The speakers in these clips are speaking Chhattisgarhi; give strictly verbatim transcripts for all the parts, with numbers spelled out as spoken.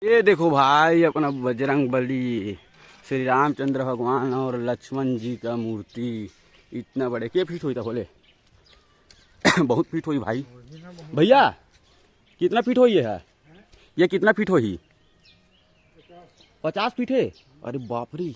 ये देखो भाई, अपना बजरंग बली, श्री रामचंद्र भगवान और लक्ष्मण जी का मूर्ति। इतना बड़े, के फीट होई था बोले? बहुत फीट होई भाई। भैया, कितना फीट होई ये है? ये कितना फीट होई? पचास फीट है। अरे बाप रे,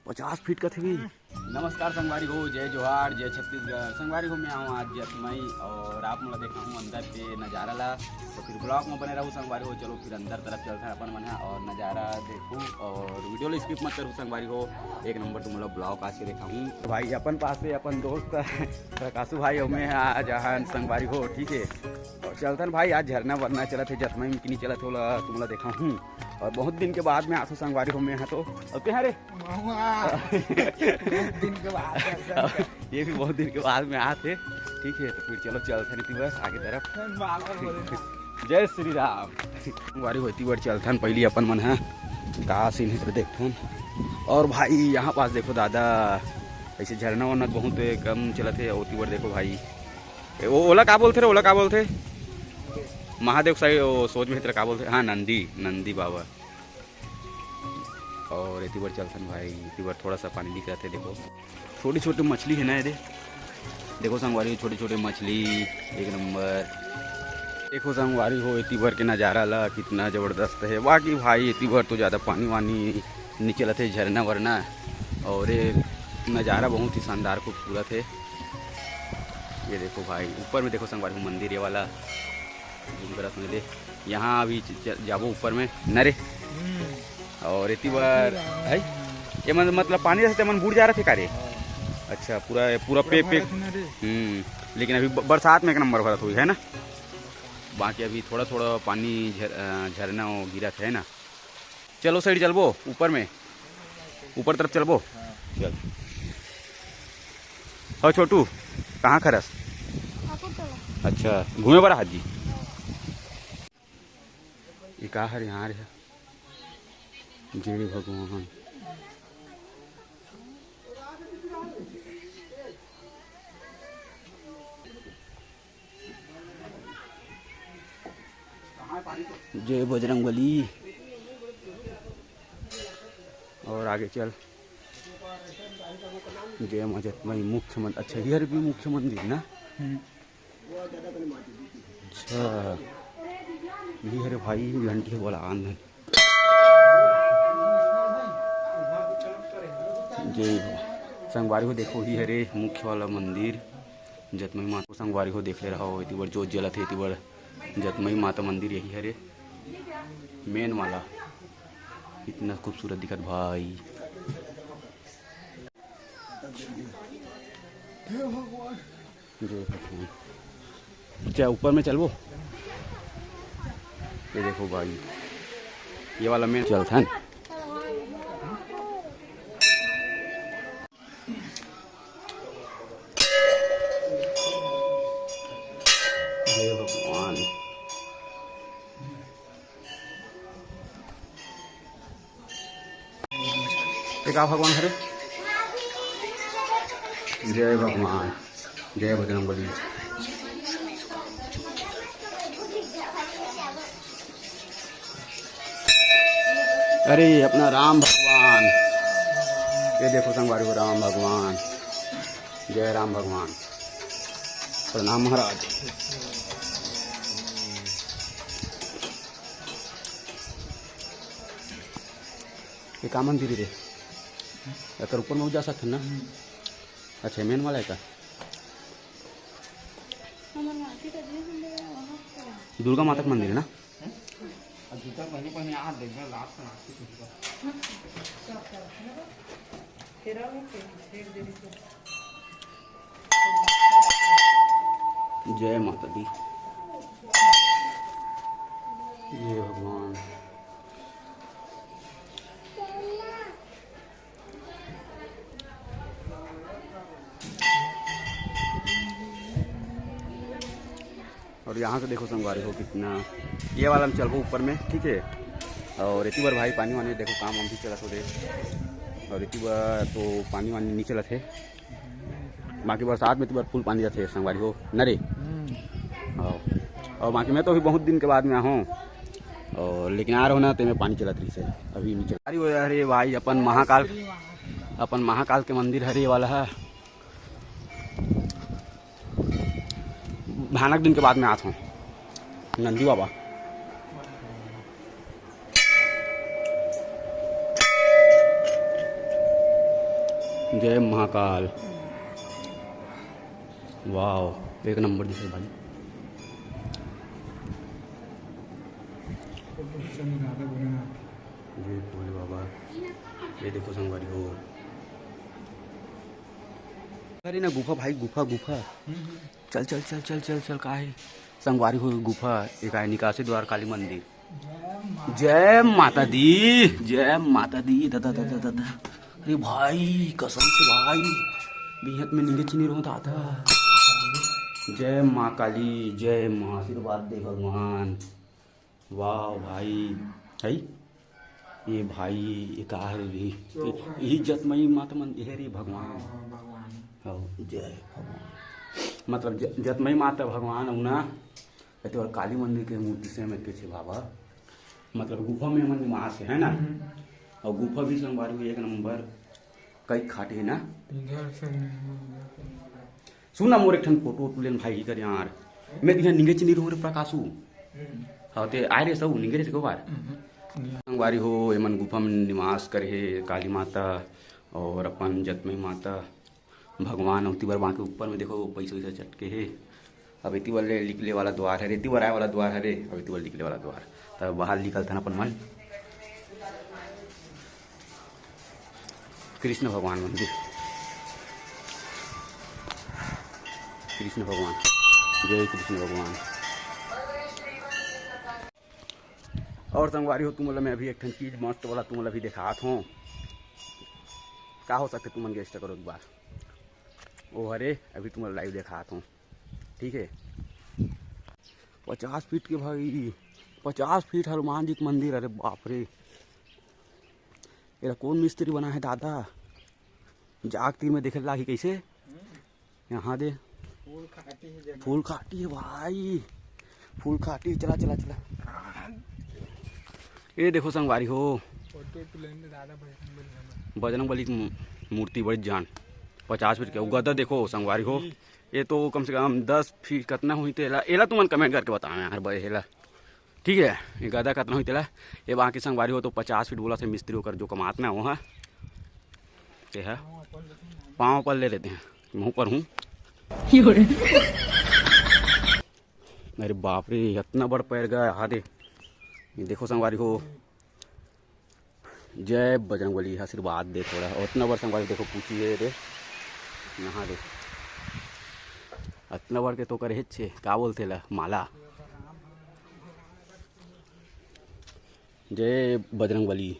पचास फीट का थे भी। नमस्कार संगवारी हो, जय जोहार, जय छत्तीसगढ़। संगवारी हो, मैं हूँ आज जतमई और आप मोला देखाहूँ अंदर के नजारा ला। तो फिर ब्लॉग में बने रहू संगवारी हो। चलो फिर अंदर तरफ चलथन अपन मन ह और नजारा देखू और वीडियो ला स्किप मत करू संगवारी हो। एक नंबर तुम लोग ब्लॉग आज के देखाहूँ। तो भाई अपन पास से अपन दोस्त प्रकाशु भाई और मैं आज आहन संगवारी हो, ठीक है। और चलथन भाई, आज झरना वरना चलत हे, जतमई में कि नहीं चलत हे, ओला तुमला देखाहूँ। और बहुत दिन के बाद में आथो संगवारी हो मैं हा तो। और कहाँ रे? महुआ। बहुत दिन के बाद दर्शन कर। ये भी बहुत दिन के बाद में आत हे। ठीक है, तो फिर चलो चलथन इति बर आगे तरफ। बार बार बोले ना। जय श्री राम। संगवारी हो इति बर चलथन, पहली अपन मन ह का सीन है तो देखथन। और भाई यहाँ पास देखो दादा, ऐसे झरना वरना बहुत कम चलत हे। और इति बर देखो भाई, ए, ओ-, ओला का बोलथे रे, ओला का बोलथे? महादेव साई, ओ, सोच में तेरा का बोलथे? हाँ, नंदी, नंदी बाबा। और इति बर चलथन भाई, इति बर थोड़ा सा पानी दिख रहा थे, देखो। छोटी-छोटी मछली है ना, ये दे। देखो संगवारी, छोटे-छोटे मछली, एक नंबर। देखो संगवारी हो, इति बर के नजारा ला, कितना जबरदस्त है। बाकी भाई, इति बर तो ज़्यादा पानी वानी नहीं चलत है, झरना वरना। और ये नज़ारा बहुत ही शानदार, खूबसूरत है। ये देखो भाई, ऊपर में देखो संगवारी हो, मंदिर ये वाला, घूम कर अपने दे। यहाँ अभी च-, च-, जाबो ऊपर में न रे। हम्म। और इति बार है ये मन, मतलब पानी जैसे मन बूड़ जा रहा थे का रे? हाँ। अच्छा, पूरा, पूरा पूरा पे, पे। भरत न रे। हम्म, लेकिन अभी ब-, बरसात में एक नंबर भरत हुई है ना। बाकी अभी थोड़ा थोड़ा पानी झर-, अ, झरना वो गिरत है ना। चलो साइड चलबो ऊपर में, ऊपर तरफ चलबो। हाँ। चल। हो छोटू, कहाँ खरस? ठाकुरतला। अच्छा, घूमे बर हाजी। ये का हरे यहाँ रे? जय भगवान। जय बजरंग बली। और आगे चल। जय माँ जतमई मुख्य मंदिर। अच्छा, ये हरे भी मुख्य मंदिर ना? हम्म। अच्छा, ये हरे भाई घंटी बोला आंदन। जय संगवारी हो, देखो ही हरे मुख्य वाला मंदिर जतमई माता। संगवारी हो, देख ले रहा हो, इति बर जोत जलत है, इति बर जतमई माता मंदिर यही हरे मेन वाला। इतना खूबसूरत दिखत भाई। जय भगवान। अच्छा, ऊपर में चलबो। ये देखो भाई, ये वाला में चलथन। जय भगवान। ये का भगवान हरे? जय भगवान, जय बजरंग बली। अरे अपना राम भगवान, ये देखो संगवारी हो, राम भगवान, जय राम भगवान, प्रणाम महाराज। ये का मंदिर रे? एकर ऊपर में जा सकथन ना? अच्छा, मेन वाला है का? दुर्गा माता का मंदिर है ना? जय माता दी। जय भगवान। और यहाँ से देखो संगवारी हो कितना, ये वाला में चलबो ऊपर में, ठीक है। और इति बर भाई पानी वानी देखो काम वाम भी चलत हो दे, और इति बर तो पानी वानी नहीं चलत है, बाकी बरसात में इति बर फुल पानी रहते संगवारी हो न रे। हाँ। और बाकी मैं तो अभी बहुत दिन के बाद में आया हूँ, और लेकिन आ रहो ना, तेमे पानी चलत रहिस हे, अभी नहीं चला। अरे वो, अरे भाई, अपन महाकाल, अपन महाकाल के मंदिर हरे वाला है। भयानक दिन के बाद में आत हूँ नंदी बाबा। जय महाकाल। वाओ, एक नंबर दिखे भाई। जय भोले बाबा। ये देखो संगवारी हो, अरे ना गुफा भाई, गुफा, गुफा। चल, चल, चल, चल, चल, चल, का है? संगवारी हो गुफा, एक आय निकासी द्वार, काली मंदिर। जय माता दी, जय माता दी, दादा, दादा, दादा। अरे भाई, कसम से भाई, बिहत में निंगे चिनी रहो दादा। जय माँ काली, जय माँ, आशीर्वाद दे भगवान। वाह भाई, है ये भाई, ये का है रे? चौक है। यही जतमई माता मन, ये रे भगवान। हाँ, हाँ, भगवान। हाँ, जय भगवान। मतलब ज-, जतमई माता भगवान अउ ना, एते और काली मंदिर के मूर्ति से में के छे बाबा। मतलब गुफा में मन निवास है ना? हम्म। और गुफा भी संगवारी हो एक नंबर। कई खाटी है ना? इधर से नहीं, उधर से नहीं। सुन ना, मोर एक ठन फोटो वोटो लेन भाई कर यार। मैं तिहा निंगे चिनी रहूं रे प्रकाशू। हम्म। हाँ, ते आय रे सऊ, निंगे रे से को बार। हम्म। संगवारी हो, एमन गुफा में निवास करे हे काली माता और अपन जतमई माता भगवान। अउ ओती बर बाकी ऊपर में देखो, पैसा वैसा चटके हे। अब एती बर ले निकले वाला द्वार हरे, एती बर आए वाला द्वार हरे, अब एती बर निकले वाला द्वार। तब बाहर निकलथन अपन मन। कृष्ण भगवान मंदिर, कृष्ण भगवान, जय कृष्ण भगवान। और संगवारी हो, तुमन ला मैं अभी एक ठन चीज मस्त वाला तुमन ला अभी देखात हूँ। का हो सकथे, तुमन guess करो एक बार। ओ हरे, अभी तुमन ला live देखात हूँ। ठीक है, पचास फीट के भाई, पचास फीट हनुमान जी के मंदिर। अरे बाप रे, एला कौन मिस्त्री बना है दादा? जाग तीर में देखे लागी कैसे? यहाँ दे। फूल खाटी है जगह। फूल खाटी है भाई, फूल खाटी। चला, चला, चला। ये देखो संगवारी हो, फोटो तो लेने दादा, बजरंग बली हमारे। बजरंग बली की मू-, मूर्ति बड़ी जान, पचास फीट के। वो गदा देखो संगवारी हो, ये तो कम से कम दस फीट कितना हुई तेला, एला तुमन comment करके बताओ यार भाई, एला। ठीक है, ये गदा कितना हुई तेला। ये बाकी संगवारी हो तो पचास फीट बोला से मिस्त्री होकर जो कमात ना वो है, ते है पाँव पर ले लेते हैं, मुँह पर हूँ। अरे बाप रे, इतना बड़ पैर गया, हा दे। ये देखो संगवारी हो, जय बजरंग बली, आशीर्वाद दे थोड़ा। और इतना बड़ संगवारी देखो, पूछी है दे, नहा दे। इतना बड़ के तो करे छे, का बोलते ला, माला। जय बजरंग बली।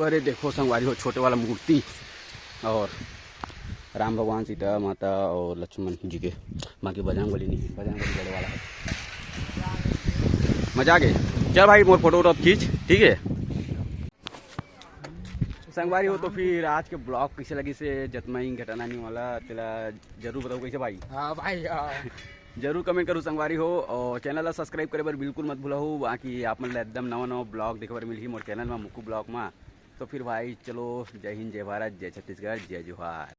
अरे देखो संगवारी हो, छोटे वाला मूर्ति और राम भगवान, सीता माता और लक्ष्मण जी के, बाकी बजरंग बली नहीं है, बजरंग बली बड़े वाला है। मजा आ गए। चल भाई, मोर फोटो वोटो अब खींच, ठीक है। संगवारी हो, तो फिर आज के vlog कैसे लगिस हे, जतमई घटनानी वाला, तेला जरूर बताओ कैसे भाई। हाँ भाई, हाँ। जरूर comment करू संगवारी हो, और channel ला subscribe करे बर बिल्कुल मत भूलहू। बाकी आप मन ला एकदम नवा नवा vlog देखे बर मिलही मोर channel मा, मुक्कू vlog मा। तो फिर भाई चलो, जय हिंद, जय भारत, जय छत्तीसगढ़, जय जोहार।